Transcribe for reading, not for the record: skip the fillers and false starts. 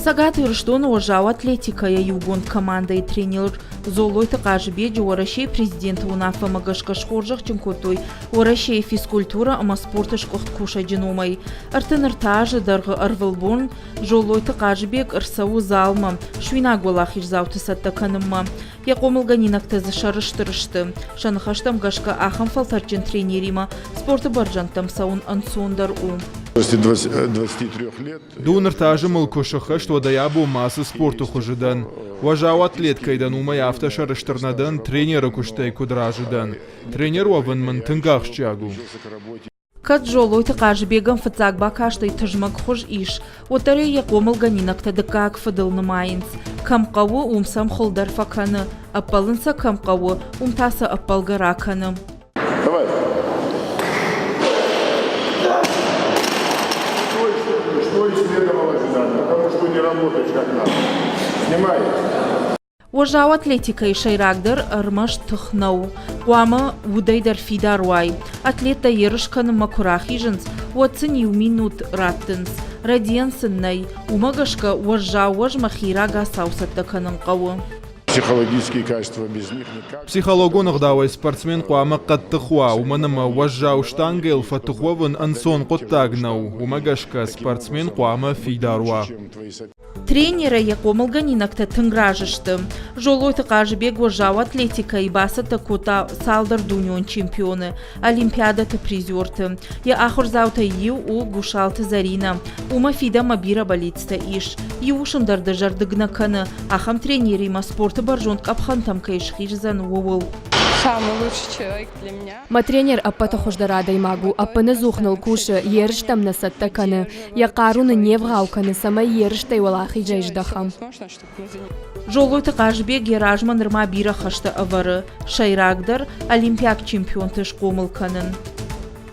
Цӕгат Ирыстоны уӕззау атлетикӕйӕ иугонд командӕйы тренер Золойты Хъазыбеджы Уӕрӕсейы президенты уынаффӕмӕ гӕсгӕ схорзӕхджын кодтой Уӕрӕсейы физкультурӕ ӕмӕ спорты сгуыхт кусӕджы номӕй. 33 азы дӕргъы ӕрвылбон Золойты Хъазыбег ӕрцӕуы залмӕ, суинаг уӕлахиздзауты цӕттӕ кӕнынмӕ. Йӕ хъомылгӕнинӕгтӕ дзы сӕрыстыр сты. Сӕ ныхӕстӕм гӕсгӕ ахӕм фӕлтӕрдджын тренеримӕ спорты бӕрзӕндтӕм цӕуын ӕнцондӕр у. Дыууын ӕртӕ азы мыл куы сыххӕст, уӕдӕй абонмӕ ацы спорты хуызы дӕн. Уӕззау атлет кӕй дӕн, уымӕй афтӕ сӕрыстыр нӕ дӕн, тренеры куыстӕй куыд разы дӕн. Тренер уӕвын мын тынг ахсджиаг у. Кӕд Золойты Хъазыбегӕн фыццаг бакастӕй тызмӕг хуыз ис, уӕддӕр ӕй йӕ хъомылгӕнинӕгтӕ дыккаг фыдыл нымайынц. Кӕм хъӕуы, уым сӕм хуылдӕр фӕкӕны, ӕппӕлын сӕ кӕм хъӕуы, уым та сӕ ӕппӕлгӕ ракӕны. Давай. Что и следовало ожидать, потому что не работаешь как надо. Снимай. Уӕззау атлетикӕйы сӕйрагдӕр ӕрмӕст тых нӕу. Хъуамӕ удӕй дӕр фидар уай. Атлеттӕ ерыс кӕнынмӕ куы рахизынц, уӕд сын иу минут раттынц. Рӕдийӕн сын нӕй. Уымӕ гӕсгӕ уӕззау уӕзмӕ хи рагацау цӕттӕ кӕнын хъӕуы. Психологические качества без них никак. Психологон ӕгъдауӕй спортсмен хъуамӕ хъӕддых уа, уымӕн ӕмӕ уӕззау штангӕйыл фӕтых уӕвын ӕнцон хъуыддаг нӕу. Уымӕ гӕсгӕ спортсмен хъуамӕ фидар уа. Тренерӕй йӕ хъомылгӕнинӕгтӕ тынг разы сты. Золойты Хъазыбег уӕззау атлетикӕйы бацӕттӕ кодта цалдӕр дунеон чемпионы, олимпиадӕты призерты. Йӕ ахуырдзаутӕй иу у Гусалты Зӕринӕ. Уымӕ фидӕнмӕ бирӕ бӕллицтӕ ис. Иу уысм дӕр дызӕрдыг нӕ кӕны, ахӕм тренеримӕ спорты бӕрзонд къӕпхӕнтӕм кӕй схиздзӕн, ууыл. Самый лучший человек для меня. Мӕ тренер ӕппӕты хуыздӕр адӕймаг у, ӕппынӕдзух ныл кусы, ерыстӕм нӕ цӕттӕ кӕны. Йӕ хъару нын не вгъау кӕны, цӕмӕй ерыстӕй уӕлахизӕй здӕхӕм. Золойты Хъазыбег йӕ размӕ нырма бирӕ хӕстӕ ӕвӕры. Сӕйрагдӕр – олимпиаг чемпионты схъомыл кӕнын.